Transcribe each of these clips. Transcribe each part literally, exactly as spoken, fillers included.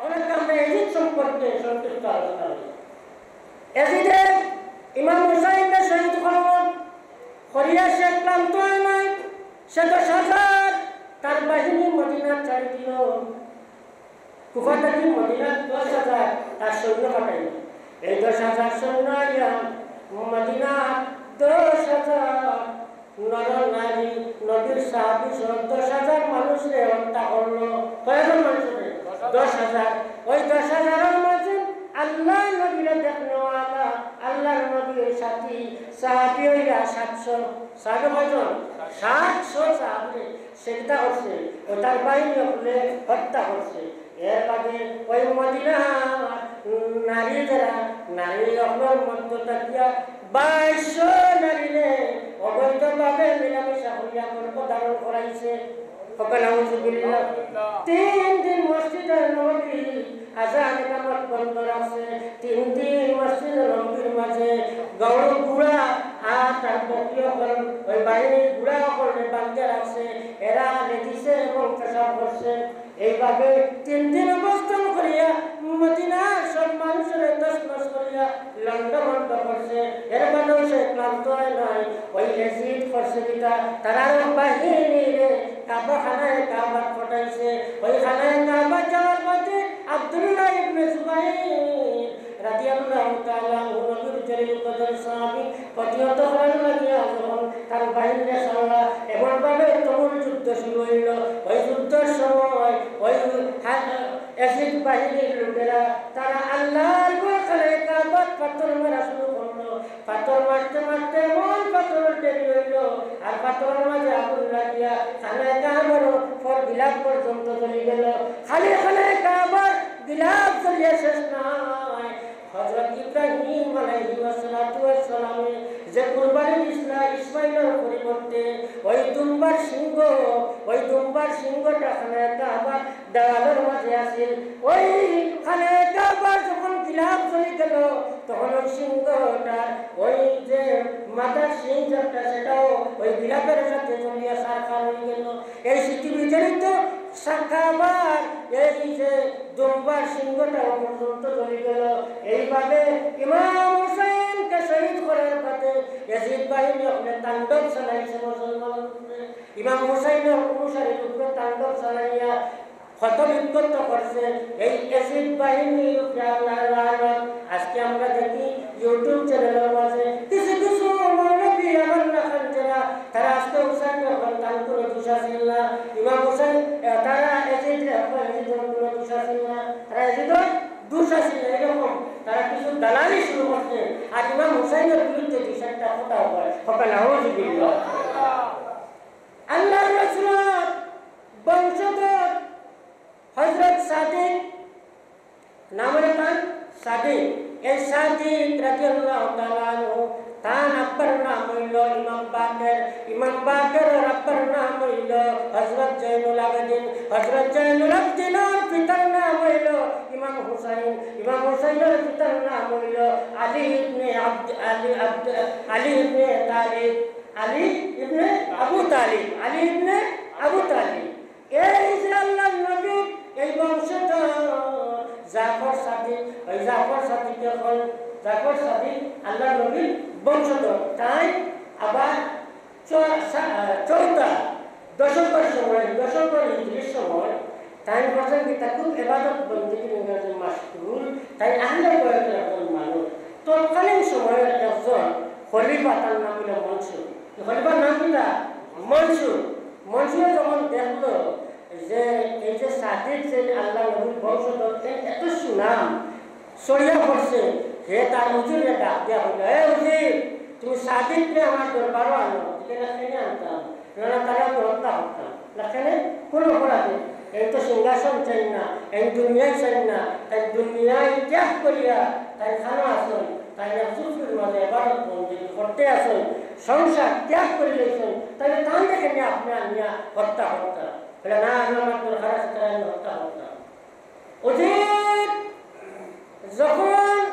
অখন আমরা এজিদ সম্পর্কে সংক্ষিপ্ত আলোচনা করি। এজিদে ইমাম হুসাইনরে শহীদ করলো, করিয়া সে ক্লান্ত হয় নাই, সে দশ হাজার তার বাহিনী মদিনা ছাড়ি দিল। কুফা থাকি মদিনা দশ হাজার তার সৈন্য পাঠাইল। এই দশ হাজার সৈন্য আইয়া মদিনা দশ হাজার নর নারী, নবীর সাহাবী সহ দশ হাজার মানুষরে হত্যা করলো। কয়জন মানুষরে? দশ হাজার। ওই দশ হাজারের মাঝে আল্লাহর নবীরে দেখনেওয়ালা, আল্লাহর নবীর সাথী সাহাবী হইলা সাতশো। সাহাবী কয়জন? সাতশো সাহাবীরে সে কিতা করছে? ও তার বাহিনী হকলে হত্যা করছে। এর বাদে ওই মদিনা নারী যারা, নারী হকলর মধ্য থাকিয়া বাইশশো নারীরে অবৈধভাবে মিলামিশা করিয়া গর্ভ ধারণ করাইছে। ওকে নাউজুবিল্লাহ। তিন দিন মসজিদে নববী আজান একামত বন্ধ রাখছে। তিন দিন মসজিদে নববীর মাঝে গরু ঘোড়া আর তার বকরি হকল, ওই বাহিনীর ঘোড়া হকলরে বান্ধিয়া রাখছে। এরা লেদিছে এবং পেশাব করছে। এইভাবে তিন দিন অবস্থান করিয়া মদিনার সব মানুষরে তছনছ করিয়া লণ্ডভণ্ড করছে। এর বাদেও সে ক্লান্ত হয় নাই। ওই এজিদ করছে কিতা, তারার বাহিনীরে কাবা, খানায়ে কাবাত পাঠাইছে। ওই খানায়ে কাবাত যাওয়ার পথে আব্দুল্লাহ ইবনে জুবাইর রাদিয়াল্লাহু তাআলা আনহু নবীর জলিল কদর সাহাবী প্রতিহত করার লাগিয়া যখন তার বাহিনীরে সামলা, এমনভাবে তুমুল যুদ্ধ শুরু হইল। ওই যুদ্ধর সময় ওই হা-, এজিদ বাহিনীর লোকেরা তারা আল্লাহর ঘর খানায়ে কাবাত পাথর মারা শুরু করলো। পাথর মারতে মারতে এমন পাথর ঢের হইল, আর পাথরের মাঝে আগুন লাগিয়া খানায়ে কাবার উপর গিলাফ পর্যন্ত জ্বলি গেল। খালি খানায়ে কাবার গিলাফ জ্বলিয়া শেষ নাই। হযরত ইব্রাহিম আলাইহিস সালাতু ওয়াস সালামে যে কুরবানি দিছলা ইসমাইলর পরিবর্তে, ওই দুম্বার সিংহ, ওই দুম্বার সিংহটা খানায়ে কাবার দেওয়ালর মাঝে আছিল। ওই খানায়ে কাবার যখন গিলাফ জ্বলি গেল, তখন ওই সিংহটার ওই যে মাথার শিং যেটা, সেটাও ওই গিলাফের সাথে জ্বলিয়া ছারখার হয়ে গেল। এই স্মৃতি বিজড়িত সা-, কাবার এই যে দুম্বার সিংহটাও পর্যন্ত জ্বলি গেল। এইভাবে ইমাম হুসাইনকে শহীদ করার পথে এজিদ বাহিনী হকলে তাণ্ডব চালাইছে মুসলমানদের উপরে। ইমাম হুসাইনর অনুসারীর উপরে তাণ্ডব চালাইয়া ক্ষত বিক্ষত করছে। এই এজিদ বাহিনীর উপরে আল্লাহর লানত। আজকে আমরা দেখি YouTube channel-এর মাঝে কিছু কিছু মৌলভী আমার লাখান যারা, তারা আজকে হুসাইনরে কয় তান কোনো দোষ আছিল না। ইমাম হুসাইন, এ, তারা এজিদরে কয় এজিদর কোনো দোষ আছিল না, তারা এজিদর দোষ আছিল না, এরকম তারা কিছু দালালি শুরু করছে। আর ইমাম হুসাইনর বিরুদ্ধে দুই চারটা কথা কয়, কথা নাউজুবিল্লাহ। আল্লাহর রাসূলর বংশধর হযরত সাদিক, নাম হলো তান সাদিক। এই সাদিক রাদিয়াল্লাহু তাআলা আনহু, তান আব্বার নাম হইল ইমাম বাকের। ইমাম বাকেরর আব্বার নাম হইল হযরত জয়নুল আবেদিন। হযরত জয়নুল আবেদিনর পিতার নাম হইল ইমাম হুসাইন। ইমাম হুসাইনর পিতার নাম হইল আলী ইবনে আব্দ-, আলী আব্দ-, আলী ইবনে তালিব। আলী ইবনে আবু তালিব। আলী ইবনে আবু তালিব। এই যে আল্লাহর নবীর এই বংশধর জাফর সাদিক, ওই জাফর সাদিকে কয়, জাফর সাদিক আল্লাহর নবীর বংশধর। তাই আবার চ-, সা-, চৌদ্দ দশকর সময়, দশকর হিজরির সময়, তাই বলছেন কি, তা খুব এবাদত বন্দেগীর মাঝে মাশগুল, তাই আহলে বয়তের একজন মানুষ। তৎকালীন সময়ের একজন খলিফা, তার নাম হইল মনসুর। খলিফার নাম কিতা? মনসুর। মনসুরে যখন দেখলো যে এই যে সাদিক, যে আল্লাহ নবীর বংশধর, এর এত সুনাম ছড়িয়া পড়ছে, হে তার হুজুরে ডাক দিয়া বলল, "হে হুজুর, তুমি সাদিকরে আমার দরবারো আনো।" "কেনে, কেনে আনতাম? না, না, তারে আমি হত্যা করতাম।" "না, কেনে? কোন অপরাধে?" "এই তো সিংহাসন চাই না, এই দুনিয়াই চাই না, তাই দুনিয়াই ত্যাগ করিয়া তাই খানো আছইন, তাই এক ঝুপড়ির মাঝে ইবাদত বন্দেগি করতে আছইন, সংসার ত্যাগ করি লইছইন, তাইলে তান দেখে নিয়ে আপনি আনিয়া হত্যা করতাম।" বলে, "না, না, আমার দরকার আছে, তাই আমি হত্যা করতাম।" অজিদ যখন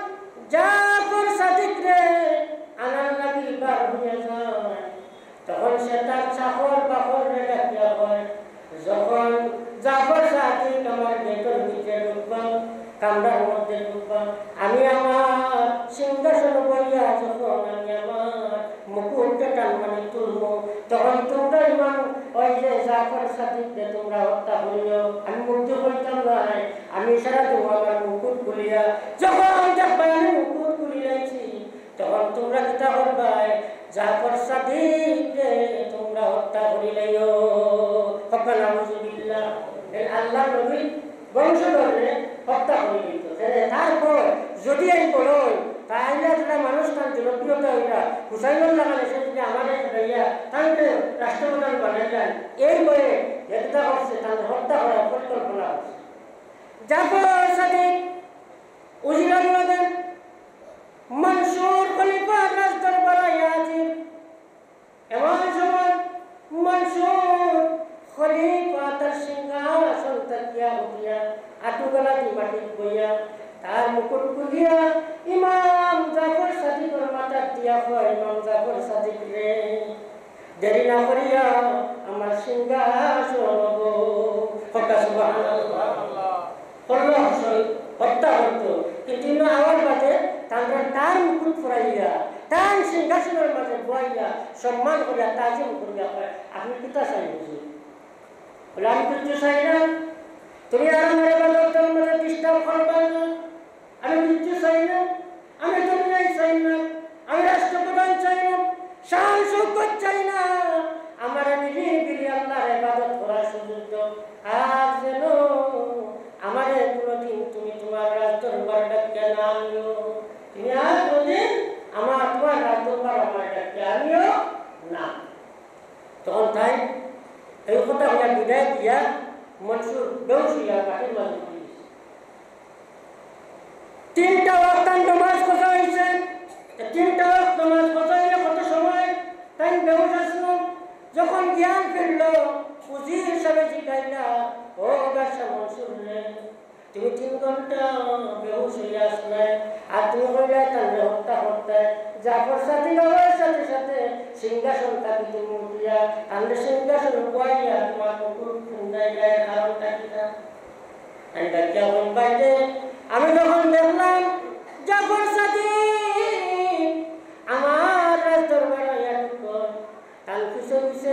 জাফর সাদিকরে আনার লাগি বার হইয়া যায়, তখন সে তার চাকর বাকররে ডাকিয়া কয়, "যখন জাফর সাদিক আমার গেটর ভিতরে ঢুকবা, কামরার মধ্যে ঢুকবা। আমি আমার সিংহাসন বইয়া যখন আমি আমার মুকুটটা টানমানি তুলমু, তখন তুমরা ইমাম ওই যে জাফর সাদিকরে তুমরা হত্যা করিও। আমি মুখ দিয়া কইতাম নায়, আমি ইশারা দিমু আমার মুকুট খুলিয়া। যখন দেখবা আমি মুকুট খুলি লাইছি, তখন তুমরা কিতা করবায়? জাফর সাদিকরে তুমরা হত্যা করি লাইও। কউক্কা নাউজুবিল্লাহ। এ আল্লাহর নবীর বংশধররে হত্যা করি দিত। তাইলে তার ভয়, যদি আমি বড় অই, তাইলে যেরা মানুষ তান জনপ্রিয়তা অইরা, হুসাইনর লাখান এসে যদি আমারে খেদাইয়া, তানরে রাষ্ট্রপ্রধান বানাইলাইন, এই ভয়ে যেটা করছে, তানরে হত্যা করার পরিকল্পনা করছে। জাফর সাদিক উজিরর লগে মনসুর খলিফার রাজদরবারো হাজির। এমন সময় মনসুর খলিফা তার সিংহাসন থাকিয়া উঠিয়া আটু গলা দি মাটিত বইয়া তার মুকুট খুলিয়া ইমাম জাফর সাদিকর মাথাত দিয়া কয়, "ইমাম জাফর সাদিক রে, দেরি না করিয়া আমার সিংহাসন অইবো।" কউক্কা সুবহানাল্লাহ। করলো, হত্যা করতো, কিন্তু ইনো আওয়ার বাদে তানরে তার মুকুট পরাইয়া, তান সিংহাসনর মাঝে বওয়াইয়া, সম্মান করিয়া, তাজিম করিয়া কয়, "আপনি কিতা চাইন হুজুর?" বলে, "আমি কিচ্ছু চাই না, তুমি আর আমার ইবাদতর মাঝে disturb করবা না।" আমি কিচ্ছু চাই না, আমি দুনিয়াই চাই না, আমি রাষ্ট্রপ্রধান চাই না, শান শৌকত চাই না, আমার নিরিবিলি আল্লাহর ইবাদত করার সুযোগ দাও। আর যেন আমারে কোনোদিন তুমি তোমার রাজদরবার ডাকিয়া না আনিও, তুমি আর কোনোদিন আমার, তোমার রাজদরবার আমার ডাকিয়া আনিও না। তখন তাইন এই কথা কইয়া বিদায় দিয়া মনসুর বেহুশ অইয়া মাটির মাঝে পড়ি গেছে। তিনটা ওয়াক্ত তান নমাজ কাজা অইছে। তিনটা ওয়াক্ত নমাজ কাজা অইলে কত সময় তাইন বেহুশ আছিল। যখন জ্ঞান ফিরলো, উজির সাবে জিকাইলা, "ও বাদশা মনসুর রে, তুমি তিন ঘন্টা বেহুশ অইয়া আছলায়, আর তুমি কইলায় তানরে হত্যা করতায়।" জাফর সাদিক আওয়ার সাথে সাথে সিংহাসন থাকি তুমি উঠিয়া, তানরে সিংহাসন বওয়াইয়া তোমার মুকুট খুন্দাইলায়, কারণটা কিতা? আমি ডাকিয়া কইন, "বাইরে, আমি যখন দেখলাম জাফর সাদিক আমার রাজদরবারো আইয়া ঢুকলো, তান পিছে পিছে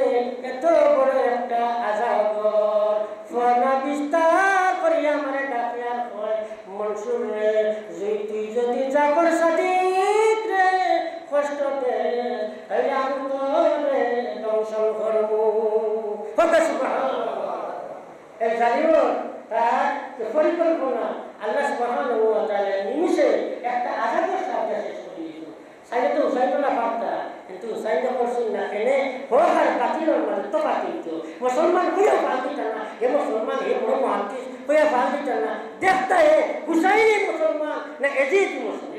এত বড় একটা আজাগর ফনা বিস্তার করিয়া আমারে ডাকে আর কয়, 'মনসুর রে, যদি তুই যদি জাফর সাদিক রে কষ্ট দে, তাইলে আমি তোরে ধ্বংস করমু।'" কউক্কা সুবহানাল্লাহ। এই জালিমর তার যে পরিকল্পনা, আল্লাহ সুবহানাহু ওয়া তাআলা নিমিষে একটা আজাবর সাহায্যে শেষ করি দিত। চাইলে তো হুসাইন না পারতা, কিন্তু হুসাইন তো করছইন না। কেনে? হক আর বাতিলর মাঝে তফাত অইতো। মুসলমান কইয়া ফাল দিতা না, হে মুসলমান, হে বড় মুহাদ্দিস কইয়া ফাল দিতা না। দেখতা হে হুসাইন মুসলমান না এজিদ মুসলমান।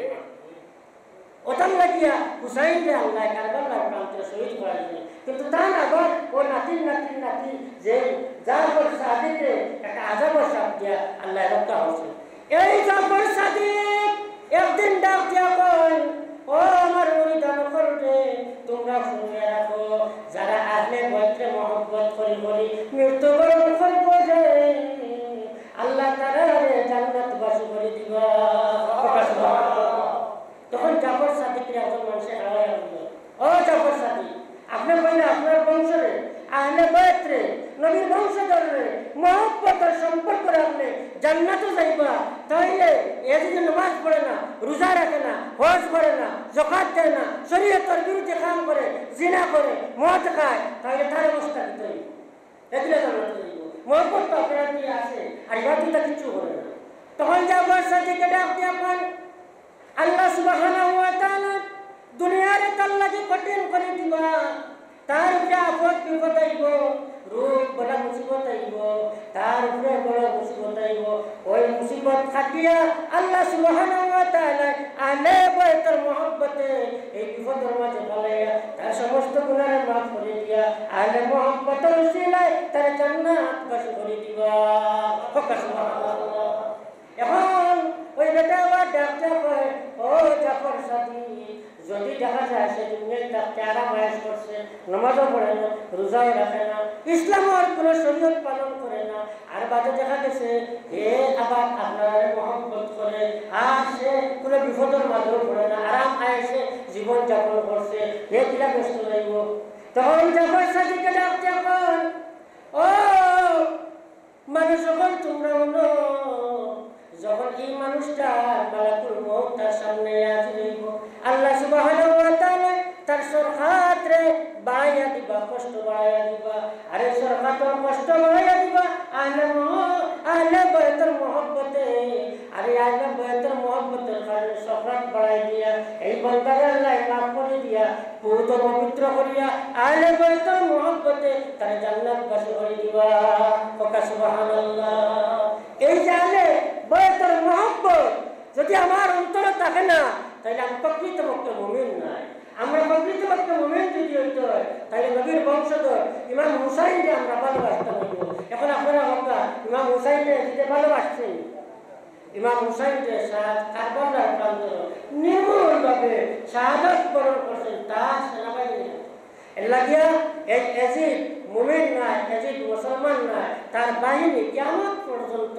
ওটার লাগিয়া হুসাইনরে আল্লাহ কারবালার প্রান্তরে শহীদ করাইছে। কিন্তু তার আবার ও নাতির নাতির নাতি যে জাফর সাদিকরে একটা আজাবর সাপ দিয়া আল্লাহ রক্ষা করছে। এই জাফর সাদিক একদিন ডাক দিয়া কয়, "ও আমার মুরিদান অকল রে, তোমরা শুনিয়া রাখো, যারা আহলে বাইতরে মহব্বত করি করি মৃত্যুবরণ করবো রে, আল্লাহ তাআলা রে জান্নাতবাসী করি দিবা।" তখন জাফর সাদিকরে একজন মানষে খাওয়াইয়া কইলো, "ও জাফর সাদিক, আপনে কইলা আপনার বংশরে, আহলে বাইতরে, নবীর বংশধররে, মহব্বতর সম্পর্ক রাখলে জান্নাতো যাইবা, তাইলে এ যদি নামাজ পড়ে না, রোজা রাখে না, হজ করে না, যাকাত দেয় না, শরীয়তর বিরুদ্ধে কাম করে, জিনা করে, মদ খায়, তাইলে তার অবস্থা কিতা অইবো?" এগুলা জান্নাতো যাইবো। মহব্বত তো আপনার কি আছে? আর ইবাদত তো কিচ্ছু করে না। তখন জাফর সাদিকে ডাক দিয়া কয়, আল্লাহ সুবহানাহু ওয়া তাআলা দুনিয়ারে তার লাগি কঠিন করি দিবা। তার উপরে আপদ বিপদ আইবো, রোগ বালা মুসিবত আইবো, তার উপরে বড় মুসিবত আইবো। ওই মুসিবত কাটিয়া আল্লাহ সুবহানাহু ওয়া তাআলা আহলে বাইতর মহব্বতে এই বিপদর মাঝে ফালাইয়া তার সমস্ত গুনারে মাফ করি দিয়া আহলে মহব্বতর উসিলায় তারে জান্নাতবাসী করি দিবা। কউক্কা সুবহানাল্লাহ। এখন ওই বেটা আবার ডাক দিয়া কয়, "ও জাফর সাদিক, যদি দেখা যায় সে দুনিয়াত থাকতে আরাম আয়েশ করছে, নামাজও পড়ে না, রোজাও রাখে না, ইসলামর কোনো শরীয়ত পালন করে না, আর বাদে দেখা গেছে হে আবার আপনারে মহব্বত করে, আর সে কোনো বিপদর মাঝেও পড়ে না, আরাম আয়েশে জীবন যাপন করছে, হে কিলা বেহেস্তো যাইবো? তখন জাফর সাদিকে ডাক দিয়া কয়, ও মানুষ, যখন তোমরা হুনো, যখন এই মানুষটা মালাকুল মউত তার সামনে হাজির হইব, আল্লাহ সুবহানাহু ওয়া তাআলা তার সরকাতরে বাড়াইয়া দিবা, কষ্ট বাড়াইয়া দিবা। আরে সরকাতর কষ্ট বাড়াইয়া দিবা, আহলে মহ-, আহলে বায়তর মহব্বতে, আরে আহলে বায়তর মহব্বতর কারণে সরকাত বাড়াই দিয়া এই বান্দারে আল্লাহ মাফ করে দিয়া পবিত্র, পবিত্র করিয়া আহলে বায়তর মহব্বতে তারে জান্নাতবাসী করে দিবা। কউক্কা সুবহানাল্লাহ। এই যে আহলে বায়তর মহব্বত যদি আমার অন্তরে থাকে না, তাইলে আমি প্রকৃতপক্ষে মুমিন নায়। আমরা প্রকৃতপক্ষে মুমিন যদি হইতে হয়, তাইলে নবীর বংশধর ইমাম হুসাইনরে আমরা ভালোবাসতে হইব। এখন আপনারা কউক্কা, ইমাম হুসাইনরে এজিদে ভালোবাসছেনি? ইমাম হুসাইন যে শাহাদ-, কারবালার প্রান্তরে নির্মমভাবে শাহাদত বরণ করছেন তার সেনাবাহিনীর হাতে। এর লাগিয়া এই এজিদ মুমিন নায়, এজিদ মুসলমান নায়, তার বাহিনী কিয়ামত পর্যন্ত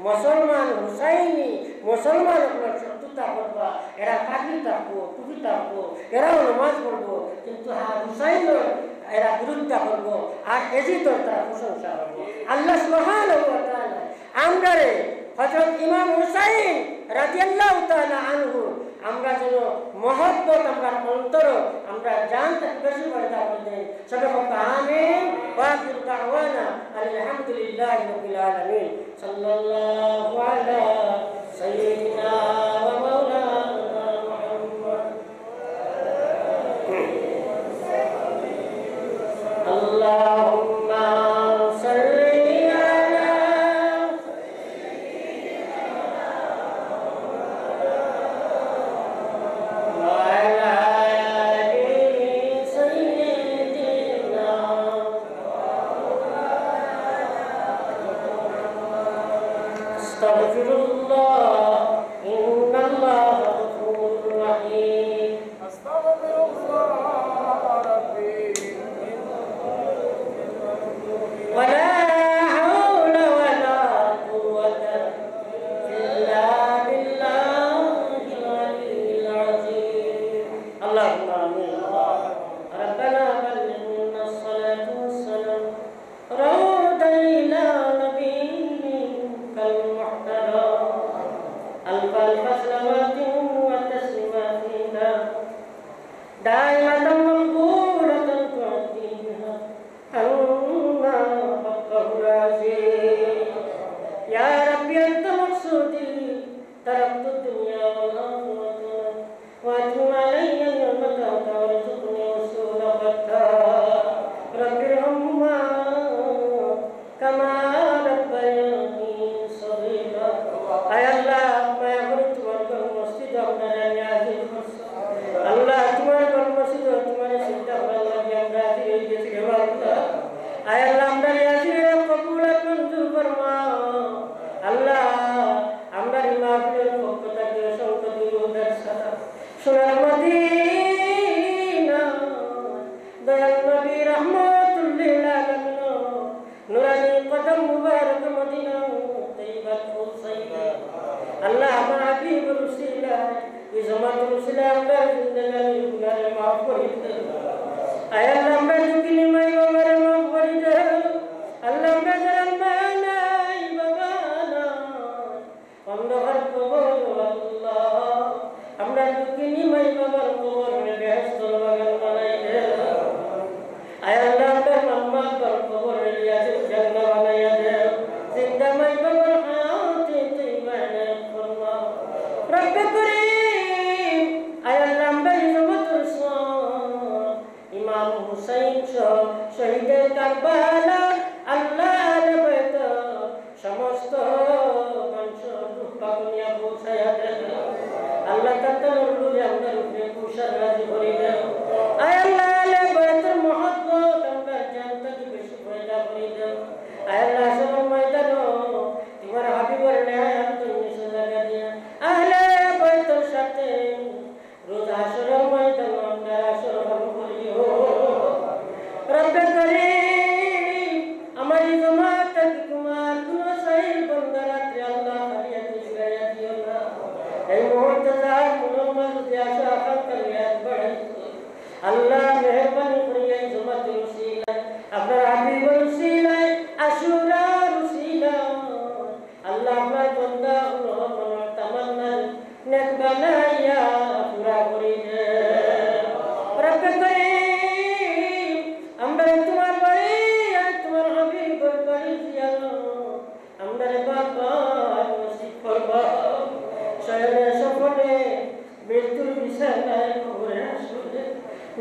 মুসলমান হুসাইনি, মুসলমান অকলর শত্রুতা করবা, এরা পাগড়ি থাকবো, টুপি থাকবো, এরাও নামাজ পড়বো, কিন্তু হ্যাঁ হুসাইনর এরা বিরোধিতা করবো, আর এজিদর তারা প্রশংসা করবো। আল্লাহ সুবহানাহু ওয়া তাআলা আমরারে হযরত ইমাম হুসাইন রাদিয়াল্লাহু তাআলা আনহু, আমরা যেন মহব্বত আমরার অন্তর, আমরার জান থাকি বেশি পয়দা করে দেন। সবে কউক্কা আমিন। ওয়া আখিরু দাওয়ানা আলহামদুলিল্লাহি রাব্বিল আলামিন। সাল্লাল্লাহু আলা সাইয়্যিদিনা ওয়া মাওলানা মুহাম্মদ। اللهم صل على وعلى آل سيدنا. أستغفر الله، إن الله غفور رحيم. أستغفر الله ربي. ولا حول ولا قوة إلا بالله العلي العظيم. اللهم آمين. ربنا بلغنا الصلاة والسلام روضا إلى نبيك المحترم. ألف ألف صلوات وتسليمات إلى دائمة مقبولة تؤدي بها عنا حقه العظيم. يا رب أنت مقصودي، تركت الدنيا والآخرة، وأتمم علي نعمتك وارزقني حسن الختام. رب ارحمهما كما ربياني صغيرا. আয় আল্লাহ, মায়া করি তুমার ঘর মসজিদো আমরারে হাজির করছো। আল্লাহ, তুমার ঘর মসজিদো তুমারে সিজদা করার লাগি আমরা হাজির অই গেছি রে আল্লাহ। আয় আল্লাহ, আমরারে হাজির কবুল আর মঞ্জুর ফরমাও। আল্লাহ, আমরার এই মাহফিলর পক্ষ থাকি অসংখ্য দুরূদ আর সালাম। সোনার মদিনা, দয়াল নবী রহমাতুল্লিল আলামিন, নুরানি কদম মুবারক মদিনা তৈয়বাত পৌঁছাই দে। আল্লাহ, আমার হাবিবর উসিলায়, এই জমাতর উসিলায় আমরার জিন্দেগানির গুনারে মাফ করি দে। আয় আল্লাহ, আমরার দুঃখিনী মাই বাবারে মাফ করি দে। আল্লাহ, আমরার যারার মা নাই, বাবা নাই, অন্ধকার কবর, আল্লাহ, আমরার দুঃখিনী মাই বাবার কবররে বেহেশতর বাগান বানাই দে। আয় আল্লাহ, আমরার আম্মা আব্বার কবররে রিয়াজুল জান্নাহ বানাইয়া দে। জিন্দা মাই বাবার হায়াতে তৈয়বা এনায়েত ফরমা। রব্বে করিম, আয় আল্লাহ, আমরার এই জমাতর সব ইমাম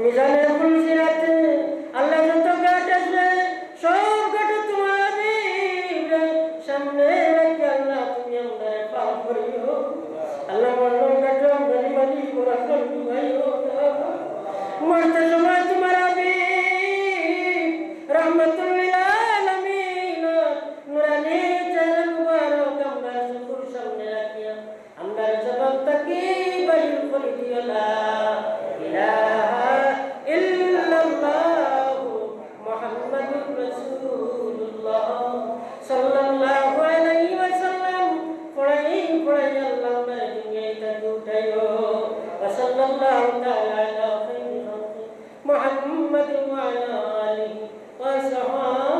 মিজানে পুলসিরাতে আল্লাহ যত ঘাট আছে, সব ঘাটো তুমার হাবিবরে সামনে রাখি আল্লাহ তুমি আমরারে পার করিও। আল্লাহ মরণর ঘাটো আমরারে মালিক বরাবর ডুবাইও না। মরতে সময় তুমার হাবিব রাহমাতুল লিল আলামিন নুরানি চেহারা মুবারক আমরার চকুর সামনে রাখিয়া আমরার জবান থাকি বাইর করি দিও লা ইলাহা ইল্লাল্লাহু মুহাম্মাদুর রাসূলুল্লাহ সাল্লাল্লাহু আলাইহি ওয়াসাল্লাম। পড়াই পড়াই আল্লাহ আমরারে দুনিয়া থাকি উঠাইও। ওয়া সাল্লাল্লাহু তাআলা আলা খাইরি খালকি মুহাম্মাদিন ওয়া আলা আলিহি ওয়া সাহবিহি